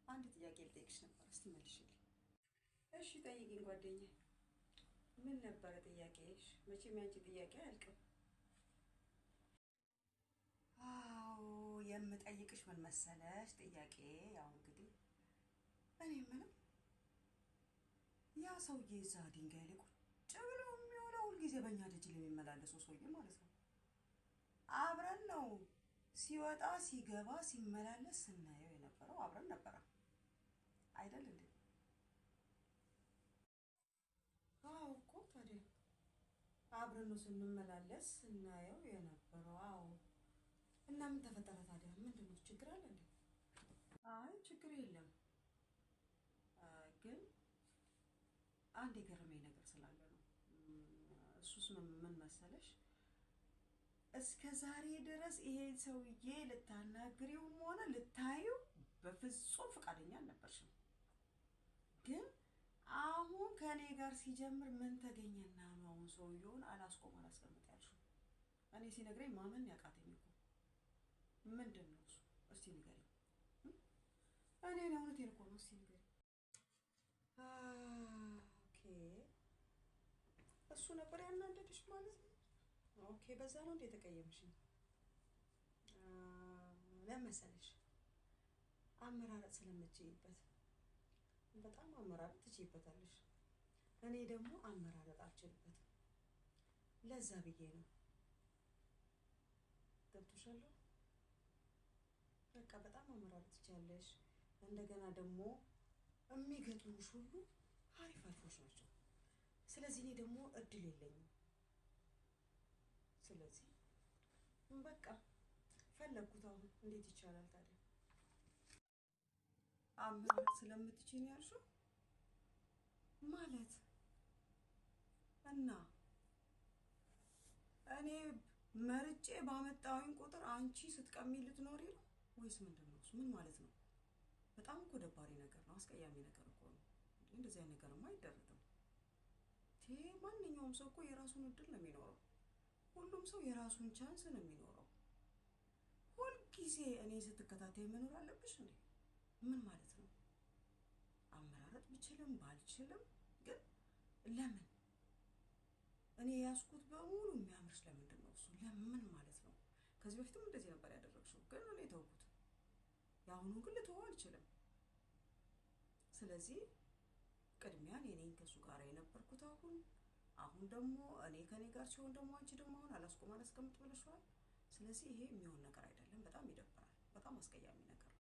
አንድ ጥያቄ ልጠይቅሽ ነበር፣ እስቲ መልሽልኝ። እሺ ጠይቂኝ ጓደኛዬ። ምን ነበረ ጥያቄሽ? መቼም ያንቺ ጥያቄ አያልቅም። አዎ የምጠይቅሽ ምን መሰለሽ ጥያቄ፣ ያው እንግዲህ እኔ የምለው ያ ሰውዬ እዛ ድንጋይ ላይ ቁጭ ብሎ የሚውለው ሁልጊዜ በእኛ ደጅ ላይ የሚመላለሰው ሰውዬ ማለት ነው። አብረን ነው ሲወጣ ሲገባ ሲመላለስ ስናየው የነበረው አብረን ነበረ አይደል እንዴ? አዎ እኮ ታዲያ አብረን ነው ስንመላለስ ስናየው የነበረው። አዎ። እና ምን ተፈጠረ ታዲያ? ምንድን ነው ችግር አለ እንዴ? አይ ችግር የለም፣ ግን አንድ የገረመኝ ነገር ስላለ ነው። እሱስ ምን መሰለሽ፣ እስከ ዛሬ ድረስ ይሄ ሰውዬ ልታናግሪውም ሆነ ልታዩ በፍጹም ፈቃደኛ አልነበርሽም። ግን አሁን ከእኔ ጋር ሲጀምር ምን ተገኘና ነው አሁን ሰውየውን አላስቆም አላስቀምጥ ያልሽው? እኔ ሲነግረኝ ማመን ያቃተኝ እኮ። ምንድን ነው እሱ? እስቲ ንገሪኝ። እኔ እውነቴን እኮ ነው። እስቲ ንገሪኝ። Okay፣ እሱ ነበር ያናደደሽ ማለት ነው? Okay፣ በዛ ነው እንዴ የተቀየምሽኝ? ለምን መሰለሽ፣ አመራረጥ ስለምችይበት፣ በጣም አመራረጥ ትችይበታለሽ። እኔ ደግሞ አመራረጥ አልችልበትም። ለዛ ብዬ ነው። ገብቶሻል? በቃ በጣም አመራረጥ ትችያለሽ። እንደገና ደግሞ የሚገጥሙሽ ሁሉ አሪፍ አሪፎች ናቸው። ስለዚህ እኔ ደግሞ እድል የለኝም። ስለዚህ በቃ ፈለግኩት። አሁን እንዴት ይቻላል ታዲያ? አመራረጥ ስለምትችይ ነው ያልሽው ማለት? እና እኔ መርጬ ባመጣሁኝ ቁጥር አንቺ ስትቀሚ ልትኖሪ ነው ወይስ ምንድን ነው እሱ? ምን ማለት ነው? በጣም እኮ ደባሪ ነገር ነው። አስቀያሚ ነገር እኮ ነው። እንደዚህ አይነት ነገርማ አይደረግም። ማንኛውም ሰው እኮ የራሱን እድል ነው የሚኖረው። ሁሉም ሰው የራሱን chance ነው የሚኖረው። ሁልጊዜ እኔ ስትከታተይ መኖር አለብሽ እንዴ? ምን ማለት ነው? አመራረጥ ብችልም ባልችልም ግን ለምን እኔ የያዝኩት በሙሉ የሚያምርሽ ለምንድን ነው እሱ? ለምን ማለት ነው? ከዚህ በፊትም እንደዚህ ነበር ያደረግሽው፣ ግን እኔ ተውኩት። የአሁኑ ግን ልተወው አልችልም። ስለዚህ ቅድሚያ እኔ ነኝ ከእሱ ጋር የነበርኩት። አሁን አሁን ደግሞ እኔ ከኔ ጋር ሲሆን ደግሞ አንቺ ደግሞ አሁን አላስቆም አላስቀምጥ ብለሽዋል። ስለዚህ ይሄ የሚሆን ነገር አይደለም። በጣም ይደብራል። በጣም አስቀያሚ ነገር